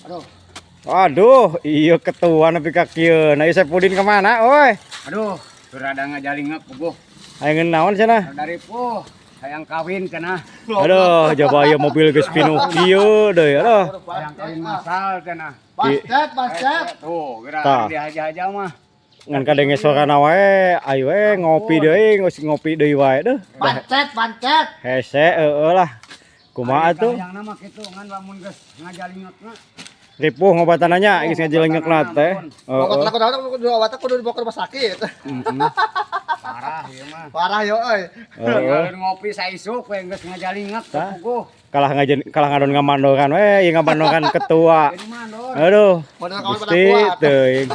Aduh. Aduh, iya ketua nepi ka kieu. Nah, ieu Saipudin kemana, oi? Aduh, berada ngajalingek puguh. Hayang naon cenah? Dari puh, hayang kawin cenah. Aduh, coba ieu mobil geus pinuh kieu deui, aduh. Hayang kawin masal cenah. Basket, basket. Tuh, geura Tah. dihaja-haja mah. Ngan kadenge sorana wae, ayo we ngopi deui, geus ngopi deui wae deuh. Pancet, pancet. Hese heueuh lah. Kumaha tuh? Hayang nama kitu ngan lamun geus ngajalingekna. Ripuh ngobatananya geus ngajalingekna teh. Pokok Heeh. kudu kudu obatna kudu dibawa ke rumah sakit. Parah ieu mah. Parah yo euy. Heeh. Tinggalin ngopi saisuk we geus ngajalingek Tah. puguh. Kalah ngajen kalah ngadon ngamandoran we, ieu ngamandoran ketua. Jadi mandor. Aduh. Modal kawan pada Gusti kuat. teuing.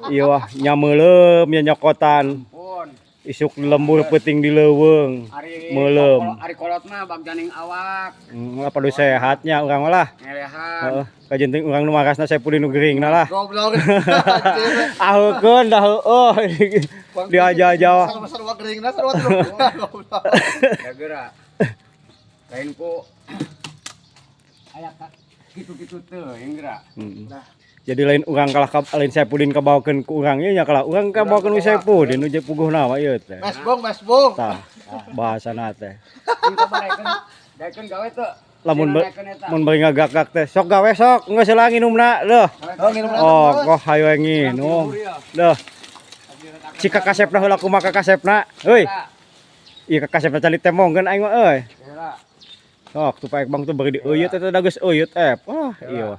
Iya wah nyameuleum nya nyokotan. Pun. Isuk lembur peuting di leuweung. Ari Meuleum. Ari kolot mah bagjaning awak, Apa sehatnya urang mah lah. ngelehan. Heeh, kajenting urang nu marasna Saipudin nu geuringna lah. Goblok. Ahukeun dah heueuh. Diaja-aja. Sarua geringna sarua terus. Goblok. Ya geura. Lain ku aya ka kitu-kitu teuing geura. Heeh. Nah. Jadi lain urang kalah ka, lain Saipudin kabawakeun ku urang ieu nya kalah urang kabawakeun ku Saipudin nu puguhna mah ieu teh. Mesbong, mesbong. Tah, bahasana teh. Ini coba daekeun daekeun gawe teu. Lamun Sina daekeun eta. mun bari ngagak-gak teh sok gawe sok geus heula nginumna deuh. Oh, nginum Oh, kok hayo nginum. Deuh. Si kakasepna heula kumaha kakasepna? Heuy, ieu kakasepna can ditemongkeun aing mah euy. Heula. Sok tuh Pak Bang tuh bari dieuyut eta da geus euyut ep. Wah, iya.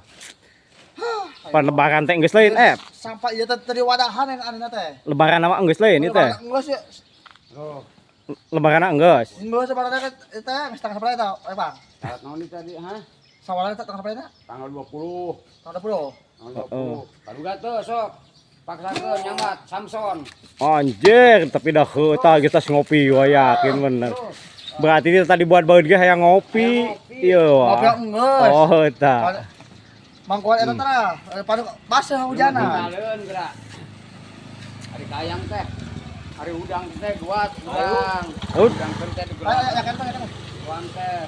Pan lebaran teh geus lain ep. Sampai ieu teh tadi wadahan yang anehna teh. Lebaran mah geus lain ieu teh. Geus ya. Tuh. Lebaran geus. Geus sebenarnya kan teh geus tanggal sabaraha eta, eh Bang? Saat naon di tadi, ha? Sawalan tanggal sabaraha eta? Tanggal 20. Tanggal 20. Tanggal 20. Baruga teu sok. Paksakeun nyambat Samson. Anjir, tapi dah tah kita ngopi wah yakin bener. Berarti dia tadi buat baut ge hayang ngopi. Iya wah. Ngopi geus. Oh, tah. Mangkuan eta teh padu basah hujanan. Tinggalin geura. Ari kayang teh. Ari udang teh buat udang. Ud. Udang teh Ayo, ayo, ya kan, ya kan. Tuang teh.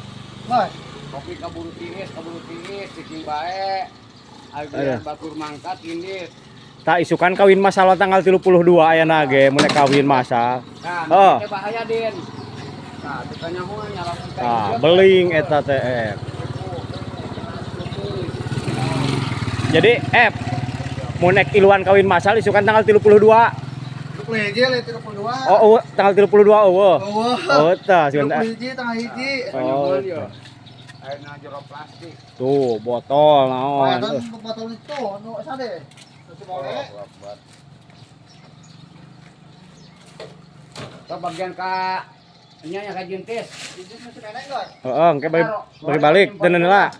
Mas, Kopi kaburu tiris, cicing bae. Ari Aduh. batur mangkat indit. Tak isukan kawin masal tanggal 32 ayana ge mun kawin masal. Nah, Oh. teh bahaya din. Nah, tukangnya mah nyalakan teh. Tah, beling eta teh ep. Jadi ep mun ek iluan kawin masal isukan tanggal 32. 20 hiji le 32. Oh, oh tanggal 32 eueuh. Eueuh. Oh, tah sugan 20 hiji tanggal hiji. Oh, Airna jero plastik. tuh botol Oh, naon. eta botol itu anu sade. Terus boleh. Ke bagian ka nya nya ka jentis. Hiji masih kene geus. Heeh, engke bari bari balik teu lah.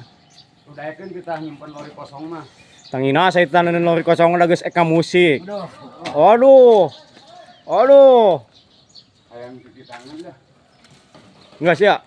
Udah kita nyimpen lori kosong mah. Tangina saya taneun lori kosong da geus eka musik. Aduh. Aduh. Aduh. Hayang cuci tangan dah. Enggak sih ya?